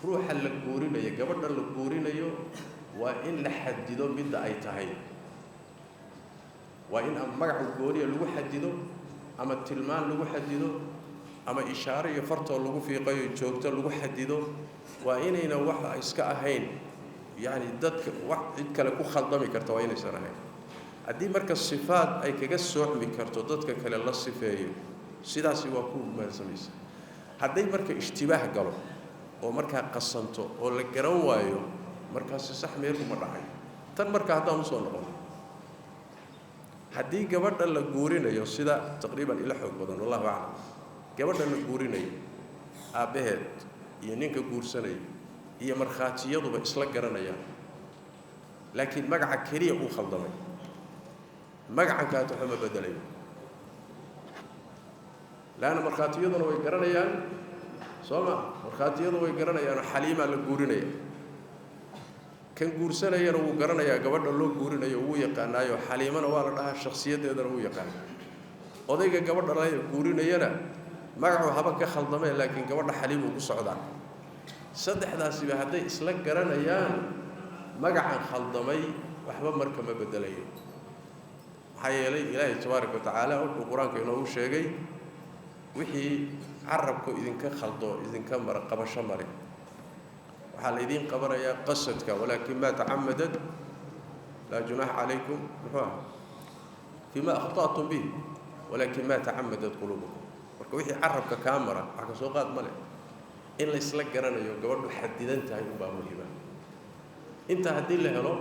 ruuxa la guurinayo, gabadha la guurinayo, waa in la xadido midda ay tahay. Waa in ama magaca gooniya lagu xadido, ama tilmaan lagu xadido, ama ishaaro iyo fartoo lagu fiiqayo joogto lagu xadido. Waa inayna wax iska ahayn, yacni dadka wax cid kale ku khaldami karta waa inaysan ahayn. Haddii marka sifaad ay kaga soocmi karto dadka kale la sifeeyo, sidaasi waa ku maarsamaysa. Hadday marka ishtibaah galo oo markaa qasanto oo la garan waayo, markaasi sax meelkuma dhacayo. Tan marka haddaan usoo noqono, haddii gabadha la guurinayo, sida taqriiban ila xoog badan, wallahu aclam, gabadha la guurinayo aabbaheed iyo ninka guursanaya iyo markhaatiyaduba isla garanayaan, laakiin magaca keliya uu khaldamay, magacan kaata waxba ma bedelayo. Leanna markhaatiyaduna way garanayaan, soo ma? Markhaatiyadu way garanayaanoo Xaliimaa la guurinaya. Kan guursanayana wuu garanayaa gabadha loo guurinayo, wuu yaqaanaayo, Xaliimana waa la dhahaa, shakhsiyaddeedana wuu yaqaana. Odayga gabadha la guurinayana magacu haba ka khaldamee, laakiin gabadha Xaliimuu ku socdaa. Saddexdaasiba hadday isla garanayaan, magacan khaldamay waxba marka ma bedelayo. Maxaa yeelay Ilaahay tabaaraka wa tacaala wuxuu qur-aanka inoogu sheegay wixii carabku idinka khaldo, idinka mara qabasho mare, waxaa la idiin qabanayaa qasadka. Walaakin maa tacamadat laa junaaxa calaykum, muxuu aha, fima akhta'tum bih walaakin maa tacamadat quluubukum. Marka wixii carabka kaa mara wax ka soo qaad ma leh. In la isla garanayo gabadhu xadidan tahay unbaa muhiima. Intaa haddii la helo,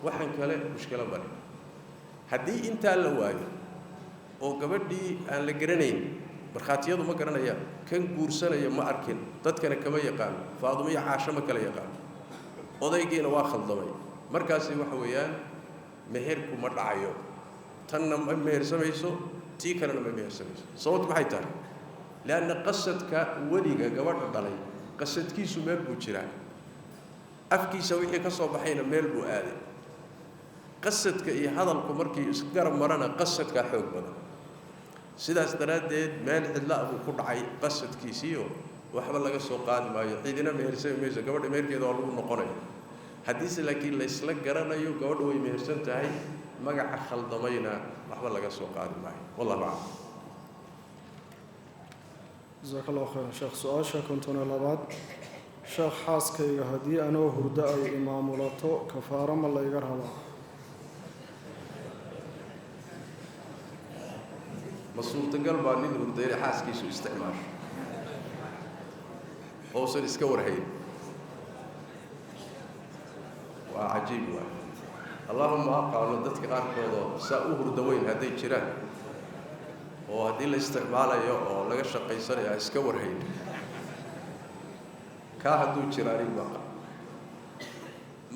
waxaan kale mushkilo male. Haddii intaa la waayo oo gabadhii aan la garanayn, markhaatiyadu ma garanayaan, kan guursanaya ma arkin, dadkana kama yaqaano, Faadumo iyo Caasho ma kala yaqaano, odaygiina waa khaldamay, markaasi waxa weeyaan meherku ma dhacayo. Tanna ma mehersamayso, tii kalena ma mehersamayso. Sababtu maxay tahay? Leanna qasadka weliga gabadha dhalay qasadkiisu meel buu jiraa, afkiisa wixii ka soo baxayna meel buu aaday. Qasadka iyo hadalku markii isgarab marana, qasadkaa xoog badan. Sidaas daraaddeed meel cidla buu ku dhacay qasadkiisiiyo, waxba laga soo qaadi maayo, ciidina mehersami mayso, gabadha meherkeeda waa lagu noqonaya. Haddiise laakiin laysla garanayo, gabadha way mehersan tahay, magaca khaldamayna waxba laga soo qaadi maayo. Wallahu aclam. Jasaaka allahu khayran, sheekh. Su-aasha 52aad: sheekh, xaaskayga haddii anoo hurdo ay imaamulato, kafaaro ma layga rabaa? Ma suurtagal baa nin hurdayna xaaskiisu isticmaasho ousan iska warhayn? Waa cajiib waay. Allahuma aqaano dadka qaarkoodoo saa u hurda weyn hadday jiraan. Oo haddii la isticmaalayo oo laga shaqaysanayo aan iska warhayn kaa hadduu jira anigu maqa.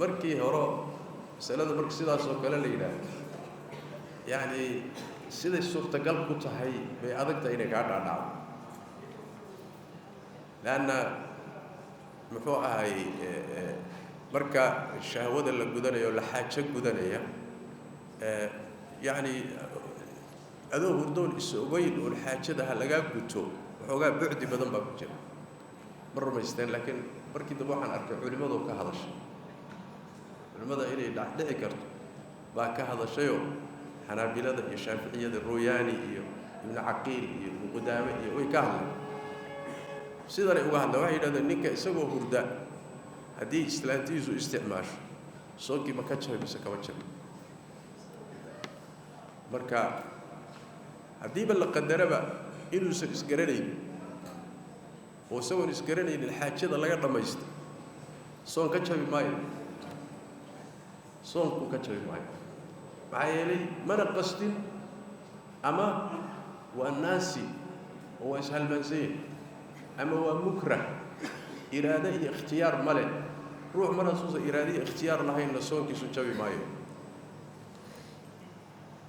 Markii hore masalada marka sidaas oo kale la yidhaahdo, yacni siday suurtagal ku tahay bay adag tahay inay kaa dhaadhacdo, leanna muxuu ahay, marka shahwada la gudanayo, la xaajo gudanaya, yacni adoo hurdoon is ogeyn oon xaajada ha lagaa guto, waxoogaa bucdi badan baa ku jira. Ma rumaysteen, laakiin markii dambe waxaan arkay culimmadoo ka hadashay, culimmada inay dhacdhici karto baa ka hadashayoo Xanaabilada iyo Shaaficiyada, Royaani iyo Ibnu Caqiil iyo Ibnu Qudaame iyo way ka hadleen. Sidanay uga hadleen, waxay yidhahdeen ninka isagoo hurda haddii islaantiisu isticmaasho, soonkii ma ka jabay mise kama jabay? Marka haddiiba la qadaraba inuusan isgaranaynin oo isagoon isgaranaynin xaajada laga dhammaysta, soon ka jabi maayo, soonku ka jabi maayo. Maxaa yeelay mana qasdin, ama waa naasi oo waa ishalmaansanya, ama waa mukrah, iraado iyo ikhtiyaar ma leh ruux. Mar hasuusan iraado iyo ikhtiyaar lahaynna soonkiisu jabi maayo.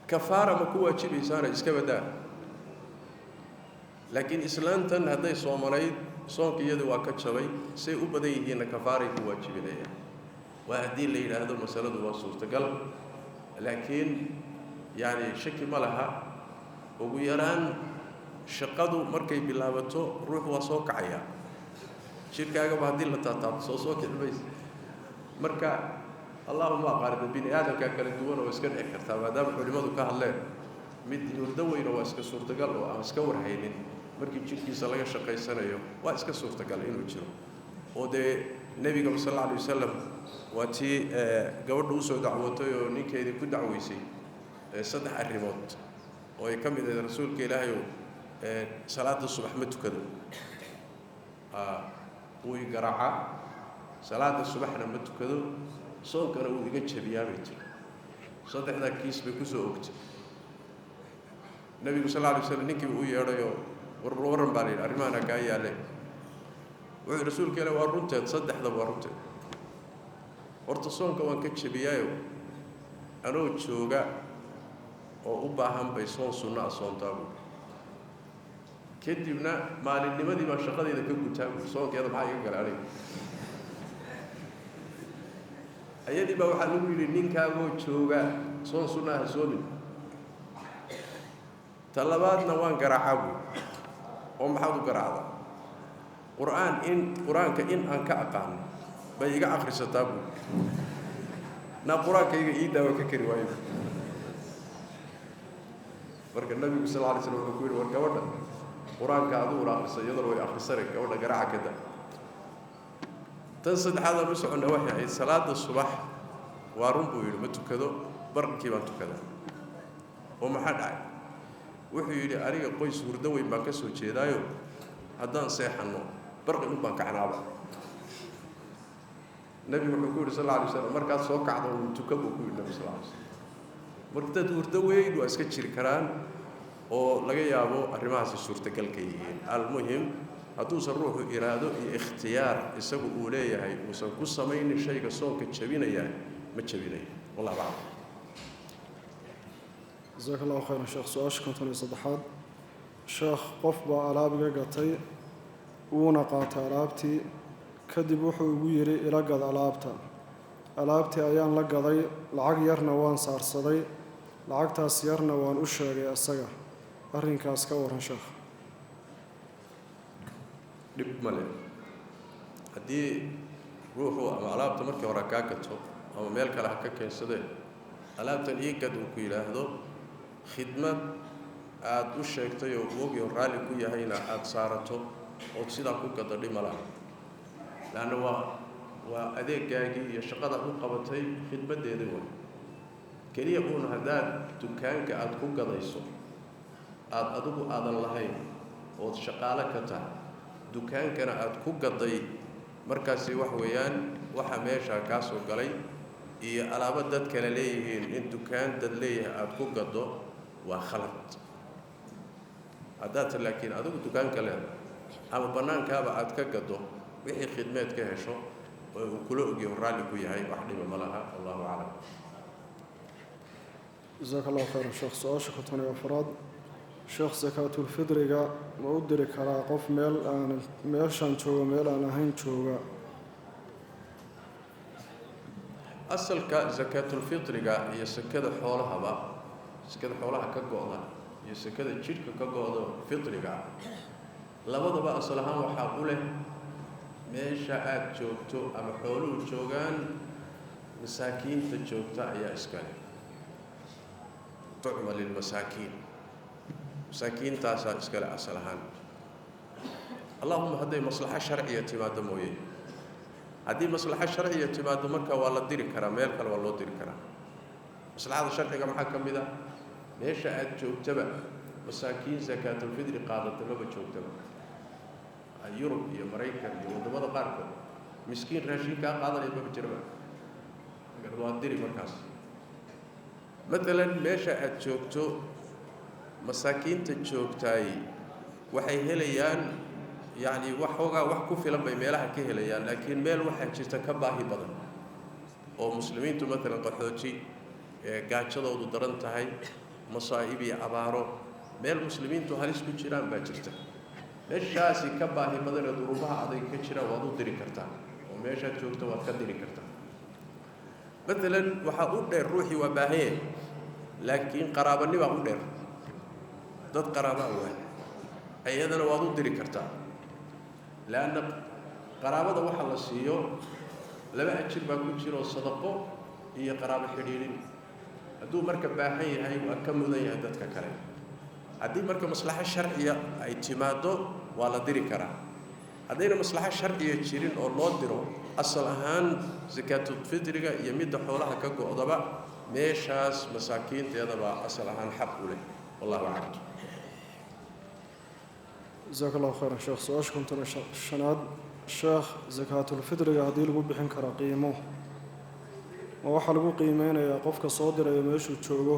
Kafaara ma ku waajibaysaana iska badaa, laakiin islaantan hadday soomanayd soonka iyadu waa ka jabay, say u badan yihiinna kafaaray ku waajibinayaan. Waa haddii la yidhaahdo masaladu waa suurtagal, laakiin yacni shaki ma laha, ugu yaraan shaqadu markay bilaabato ruux waa soo kacayaa, jidhkaagaba haddii la taataabto soo kici maysa. Marka allahuma aqaariba bini aadamkaa kala duwan oo iska dhici kartaa, maadaama culimmadu ka hadleen mid hurdo weyna waa iska suurtagal oo aan iska warhaynin markii jidhkiisa laga shaqaysanayo, waa iska suurtagal inuu jiro. Oo dee nebigaba sal alla alay wasalam waa tii gabadha usoo dacwootay oo ninkeedii ku dacweysay saddex arrimood oo ay ka mid ahayd, rasuulka ilaahayow, salaada subax ma tukado, wuu i garaacaa, salaada subaxna ma tukado, soonkana wuu iga jabiyaa bay tiri. Saddexdaa kiis bay kusoo ogtay. Nebigu sal alla alay slam ninkiiba u yeedhayoo warwarran baa la yidhi, arrimahana kaa yaalle. Wuxuu rasuulka ilahi, waa runteed, saddexdaba waa runteed. Horta soonka waan ka jabiyaayo, anoo jooga oo u baahan bay soon sunno a soontaa buuri, kadibna maalinnimadii baan shaqadayda ka gutaa buuri, soonkeeda maxaa iga galay aniga? Ayadii baa waxaa lagu yidhi ninkaagoo jooga soon sunna ha soomin. Ta labaadna waan garaacaa buuri. Oo maxaad u garaacda? Qur-aan in qur-aanka in aan ka aqaano bay iga akhrisataa buuri, naa qur-aankayga ii daawa ka kari waayo. Marka nabigu sal lla alay slam wuxuu ku yidhi, war gabadha qur-aanka adiguna akhrisa, iyaduna way akhrisane, gabadha garaaca ka da. Tan saddexaad aan u soconna waxay ahayd salaada subax. Waa run buu yidhi, ma tukado, barqkii baan tukadaa. Oo maxaa dhacay? Wuxuu yidhi aniga qoys hurdo weyn baan ka soo jeedaayo, haddaan seexanno barqi un baan kacnaaba. Nebigu wuxuu ku yidhi sal alla alay slam, markaad soo kacdo uu tuka buu ku yidhi nabi sal alla alay slam. Marka dad hurdo weyn waa iska jiri karaan oo laga yaabo arrimahaasi suurtagalka yihiin. Almuhim, hadduusan ruuxu iraado iyo ikhtiyaar isagu uu leeyahay uusan ku samaynin shayga soonka jabinaya, ma jabinayo. Wallahu aclam. Jasaaka allahu khayran sheekh. Su-aasha 53aad: sheekh, qof baa alaab iga gatay, wuuna qaatay alaabtii, kadib wuxuu igu yidhi ila gad alaabta. Alaabtii ayaan la gaday, lacag yarna waan saarsaday, lacagtaas yarna waan u sheegay asaga. Arrinkaas ka warran sheekh? Dhib male haddii ruuxu ama alaabta markii hore kaa gato ama meel kale ha ka keensadee, alaabtan ii gad uu ku yidhaahdo, khidmad aada u sheegtay oo u ogyo raalli ku yahayna aada saarato ood sidaa ku gado, dhib ma laha, leanna waa adeegaagii iyo shaqadaad u qabatay khidmaddeedii way. Keliya uun haddaad dukaanka aada ku gadayso aada adigu aadan lahayn ood shaqaalo ka tahay, dukaankana aada ku gaday, markaasi wax weeyaan waxa meeshaa kaa soo galay iyo alaabo dad kale leeyihiin in dukaan dad leeyahay aada ku gado waa khalad. Haddaad laakiin adigu dukaanka leedahay ama bannaankaaba aad ka gado, wixii khidmeed ka hesho oo uu kula ogyaho raalli ku yahay, wax dhiba ma laha. Allahu aclam. Jasaaka Allahu khayran, sheekh. Su-aasha 54aad: sheekh, sakaatulfidriga ma u diri karaa qof meel aan meeshaan jooga, meel aan ahayn jooga? Asalka sakaatulfitriga iyo sakada xoolahaba, sakada xoolaha ka go-da iyo sakada jidhka ka go-do fitriga, labadaba asal ahaan waxaa u leh meesha aada joogto ama xooluhu joogaan masaakiinta joogta ayaa iska leh. Tucma lilmasaakiin, masaakiintaasaa iskale asal ahaan. Allahuma hadday maslaxo sharciya timaaddo mooye. Haddii maslaxo sharciya timaaddo, marka waa la diri karaa, meel kale waa loo diri karaa. Maslaxada sharciga maxaa ka mid a? Meesha aada joogtaba masaakiin sakaatulfidri qaadata maba joogtaba. Yurub iyo Maraykan iyo waddamada qaarkood miskiin raashin kaa qaadanaya maba jiraba, waa diri markaas. Maalan meesha aada joogto masaakiinta joogtaay waxay helayaan, yacni wax hoogaa wax ku filan bay meelaha ka helayaan, laakiin meel waxaa jirta ka baahi badan oo muslimiintu, maalan qaxooti ee gaajadoodu daran tahay, masaa'ib iyo abaaro, meel muslimiintu halis ku jiraan baa jirta. Meeshaasi ka baahi badan ee duruufaha adag ka jira waad u diri kartaa, oo meeshaad joogto waad ka diri kartaa. Maalan waxaa u dheer ruuxii waa baahan yahay, laakiin qaraabanibaa u dheer, dad qaraabaa waay, iyadana waad u diri kartaa. Leanna qaraabada waxa la siiyo laba ajir baa ku jiro, sadaqo iyo qaraabo xidhiidhin. Hadduu marka baahan yahay, waa ka mudan yahay dadka kale. Haddii marka maslaxo sharciya ay timaaddo, waa la diri karaa. Haddayna maslaxo sharciya jirin oo loo diro, asal ahaan sakaatulfidriga iyo midda xoolaha ka go-daba meeshaas masaakiinteedabaa asal ahaan xaq u leh. Wallahu aclam. Jasaaka Allahu khayran, sheekh. Su-aasha 55aad: sheekh, sakaatulfidriga haddii lagu bixin kara qiimo, ma waxaa lagu qiimeynayaa qofka soo diraya meeshuu joogo?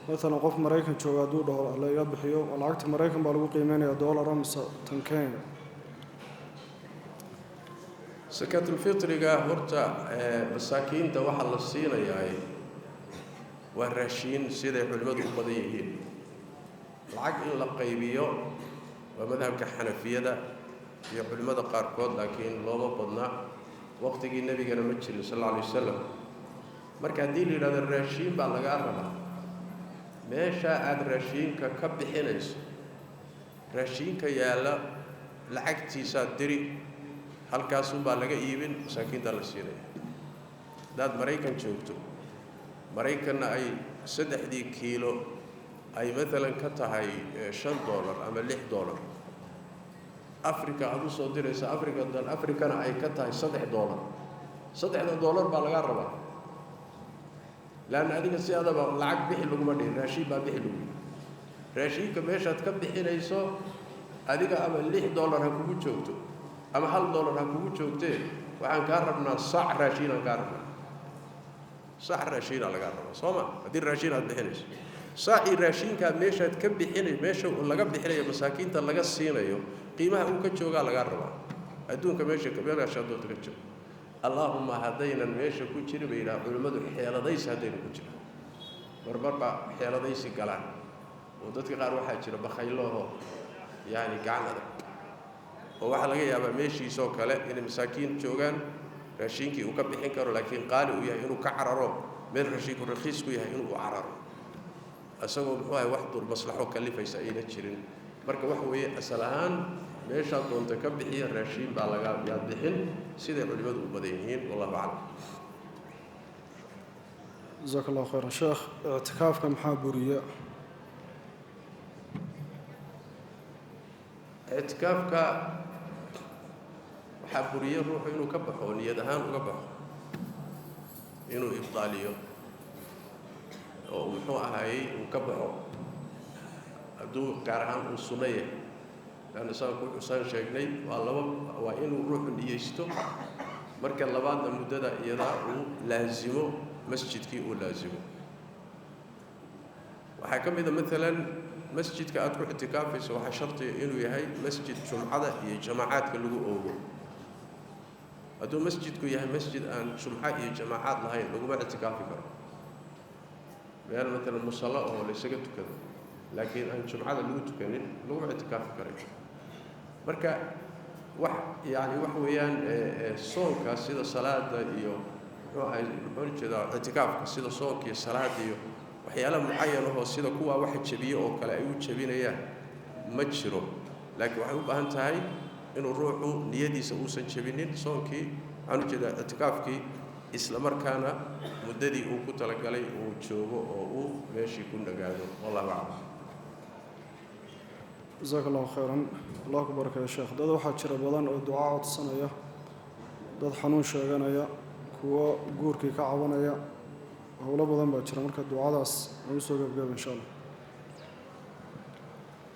Maalan qof Maraykan jooga hadduu dhaho la iga bixiyo, ma lacagta Maraykan baa lagu qiimeynayaa doolara mise tan Kenya? Sakaatulfitriga horta masaakiinta waxaa la siinayaa waa raashiin, siday culimmadu u badan yihiin. Lacag in la qaybiyo waa madhabka Xanafiyada iyo culimmada qaarkood, laakiin looma badna. Waqtigii Nebigana ma jirin, sal alla alay wasalam. Marka haddii la yidhahdo raashiin baa lagaa rabaa, meesha aada raashiinka ka bixinayso raashiinka yaalla lacagtiisaad diri, halkaasunbaa laga iibin, masaakiintaa la siinaya. Haddaad Maraykan joogto, Maraykanna ay saddexdii kiilo ay maalan ka tahay $5 ama $6, Africa aada u soo diraysa, Africa dan Africana ay ka tahay $3, saddexda dollar baa lagaa rabaa. Leanna adiga si adaba lacag bixi laguma dhihin, raashiin baa bixi lagu yidhi. Raashiinka meeshaad ka bixinayso adiga ama $6 ha kugu joogto ama $1 ha kugu joogtee, waxaan kaa rabnaa sac raashiinaan kaa rabnaa, sac raashiinaa lagaa rabaa, soo ma? Haddii raashiin aad bixinayso, saacii raashiinkaa meeshaad ka bixinay, meesha laga bixinayo, masaakiinta laga siinayo, qiimaha uu ka joogaa lagaa rabaa. Adduunka meesha meeshaa doonta ka joogo. Allaahuma haddaynan meesha ku jirin, bay yidhaha culimmadu, xeeladaysi haddaynan ku jirin. Marmar baa xeeladaysi galaan oo dadka qaar waxaa jira bakhaylooho, yacni gacan adag, oo waxaa laga yaabaa meeshiisoo kale inay masaakiin joogaan, raashiinkii uu ka bixin karo laakiin qaali uu yahay, inuu ka cararo, meel raashiinku rakhiis ku yahay inuu u cararo, isagoo muxuu ahay wax dur maslaxo kalifaysa ayna jirin. Marka waxa weeye, asal ahaan meeshaad doonta ka bixiya raashiin baa laga yaad bixin, siday culimmadu u badan yihiin. Wallahu aclam. Jasaaka Allahu khayran, sheekh. Ictikaafka maxaa buriya? Ictikaafka waxaa buriya ruuxu inuu ka baxo, niyad ahaan uga baxo, inuu ibdaaliyo oo muxuu ahaayey uu ka baxo, hadduu gaar ahaan uu sunno yahay. Leanna saan ku xusaan sheegnay, waa laba: waa inuu ruuxu niyeysto, marka labaadna muddada iyadaa uu laasimo masjidkii uu laasimo. Waxaa ka mid a maalan Masjidka aad ku ictikaafayso waxaa shartiga inuu yahay masjid jumcada iyo jamaacaadka lagu oogo. Hadduu masjidku yahay masjid aan jumco iyo jamaacaad lahayn, laguma ictikaafi karo. Meel matalan musallo oo la isaga tukado laakiin aan jumcada lagu tukanin, laguma ictikaafi karayo. Marka wax yacni wax weeyaan, soonka sida salaada iyo muxuu ahay, muxuu jeedaa, ictikaafka sida soonka iyo salaada iyo waxyaala mucayan ahoo sida kuwaa waxa jabiye oo kale ay u jabinayaan ma jiro. Laakiin waxay u baahan tahay inuu ruuxu niyadiisa uusan jabinin soonkii, waxaan u jeedaa ictikaafkii, isla markaana muddadii uu ku talagalay uu joogo oo uu meeshii ku nagaado. Wallahu aclam. Jasaaka allahu khayran, Allah ku barakeeyo, sheekh. Dad waxaa jira badan oo ducaa codsanaya, dad xanuun sheeganaya, kuwo guurkii ka cabanaya, howlo badan baa jira. Marka ducadaas nagu soo gebgeba, insha Allah.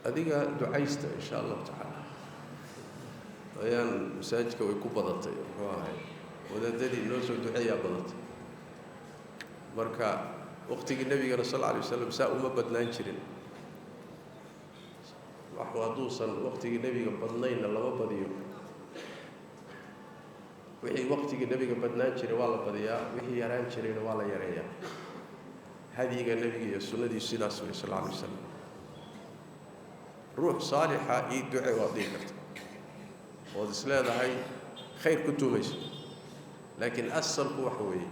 Adiga ducaysta, insha Allahu tacaala. Ayaan masaajidka way ku badatay, muxuu ahay, wadaadadii noo soo duceeyaa badatay. Marka waqtigii nebigana sal alla alay wasalam saa uma badnaan jirin. Waxu hadduusan waqtigii nebiga badnaynna lama badiyo. Wixii waqtigii nebiga badnaan jiray waa la badiyaa, wixii yaraan jirayna waa la yareeyaa. Hadyiga nebiga iyo sunnadiisu sidaas wey, sal alla alay wasalam. Ruux saalixa ii duce waad dhihi karta ood is leedahay khayr ku tuumayso, laakiin asalku waxa weeye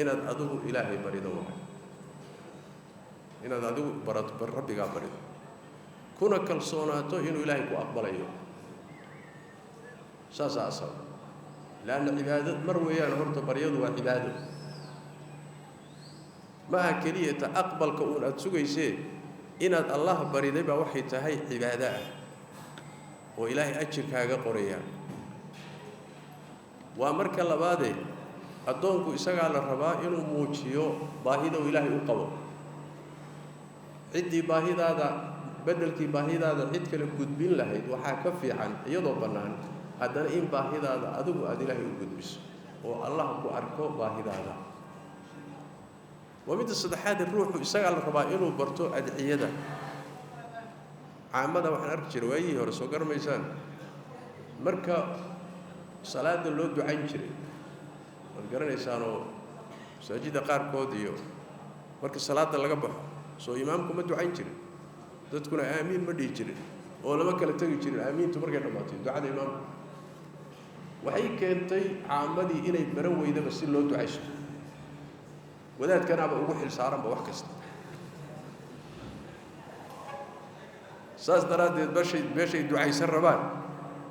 inaad adigu Ilaahay barido waay, inaad adigu barato, rabbigaa barido, kuna kalsoonaato inuu Ilaahay ku aqbalayo. Saasaa asal, leanna cibaado mar weeyaan. Horta baryadu waa cibaado, ma aha keliya ta aqbalka uun aada sugaysee. Inaad Allah bariday baa waxay tahay cibaado ah oo Ilaahay ajirkaaga qoraya. Waa marka labaadee, addoonku isagaa la rabaa inuu muujiyo baahida uu Ilaahay u qabo. Ciddii baahidaada beddelkii baahidaada cid kale gudbin lahayd, waxaa ka fiican, iyadoo bannaan haddana, in baahidaada adigu aada Ilaahay u gudbiso oo Allah ku arko baahidaada. Waa midda saddexaad, ruuxu isagaa la rabaa inuu barto adciyada caamada. Waxaan arki jiray waayihii hore, soo garamaysaan, marka salaada loo ducayn jiray, waad garanaysaanoo, masaajidda qaarkood iyo marka salaada laga baxo, soo imaamku ma ducayn jirin, dadkuna aamiin ma dhihi jirin oo lama kala tegi jirin aamiintu markay dhammaatay ducada imaamku. Waxay keentay caamadii inay baran weydaba si loo ducaysto. Wadaadkanaaba ugu xil saaranba wax kasta. Saas daraaddeed bashay meeshay ducaysan rabaan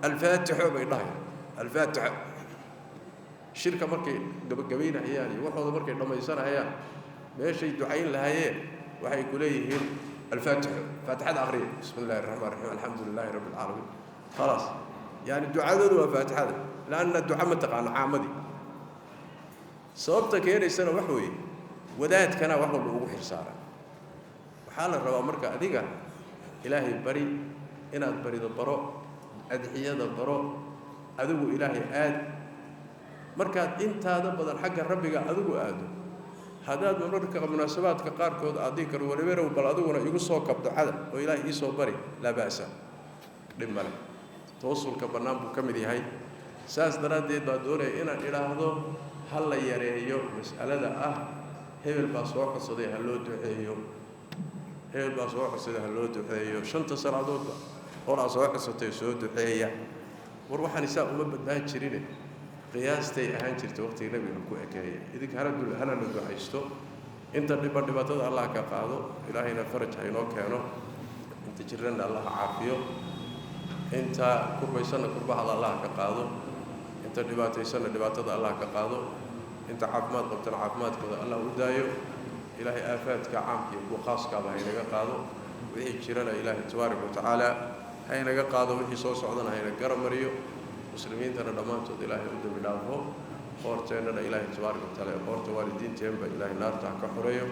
alfaatixo bay dhahayaan, alfaatixo. Shirka markay gabagabaynahayaan iyo waxooda markay dhammaysanahayaan, meeshay ducayn lahaayeen waxay ku leeyihiin alfaatixo, faatixada akhriya, bismi illahi raxmaan raxiim, alxamdu lilahi rabbi alcaalamiin, khalaas. Yani ducadoodu waa faatixada, laanna duca ma taqaano caamadii. Sababta keenaysana wax weeye, wadaadkana wax walba ugu xilsaaran. Waxaa la rabaa marka adiga Ilaahay bari, inaad barido baro, adciyada baro, adigu Ilaahay aad. Markaad intaada badan xagga rabbiga adigu aado, haddaad mararka munaasabaadka qaarkood aad dhihi karo waliberow bal adiguna igu soo kab ducada oo Ilaahay iisoo bari, laa ba'sa, dhib male. Tawasulka bannaan buu ka mid yahay. Saas daraaddeed baa doonaya inaan idhaahdo ha la yareeyo mas'alada ah hebel baa soo codsaday ha loo duceeyo, hebel baa soo codsaday ha loo duceeyo, shanta salaadoodba horaa soo codsatay soo duceeya. War waxaan isaa uma badnaan jirine, qiyaastay ahaan jirtay waqtiga nabiga ku ekeeya. Idinka hana hana la ducaysto. Inta dhiban dhibaatada Allah ka qaado, Ilaahayna faraj ha inoo keeno. Inta jiranna Allah caafiyo, inta kurbaysanna kurbahada Allah ka qaado, inta dhibaataysanna dhibaatada Allah ka qaado, inta caafimaad qabtana caafimaadkooda Allah u daayo. Ilaahay aafaadka caamka iyo kuwa khaaskaaba ha inaga qaado. Wixii jirana Ilaahay tabaaraka wa tacaala ha inaga qaado, wixii soo socdana ha ina garab mariyo. Muslimiintana dhammaantood Ilaahay u dembi dhaafo. Qoorteennana Ilaahay tabaaraka wa tacaala, qoorta waalidiinteenba Ilaahay naarta ha ka xoreeyo.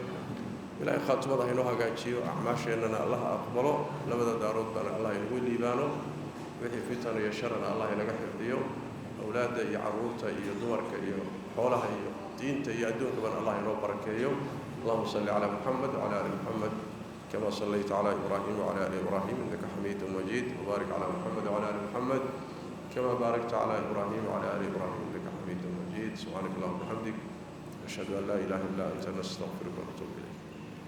Ilaahay khaatimada ha inoo hagaajiyo, acmaasheennana Allah aqbalo, labada daarood baana Allah inagu liibaano, wixii fitan iyo sharana Allah inaga xifdiyo, awlaadda iyo carruurta iyo dumarka iyo xoolaha iyo diinta iyo adduunkabana Allah inoo barakeeyo. Allahuma salli calaa Muxamed wcala ali Muxamed. كما صليت على إبراهيم وعلى آل إبراهيم إنك حميد مجيد، وبارك على محمد وعلى آل محمد كما باركت على إبراهيم وعلى آل إبراهيم إنك حميد مجيد. سبحانك اللهم وبحمدك، أشهد أن لا إله إلا أنت، نستغفرك ونتوب إليك.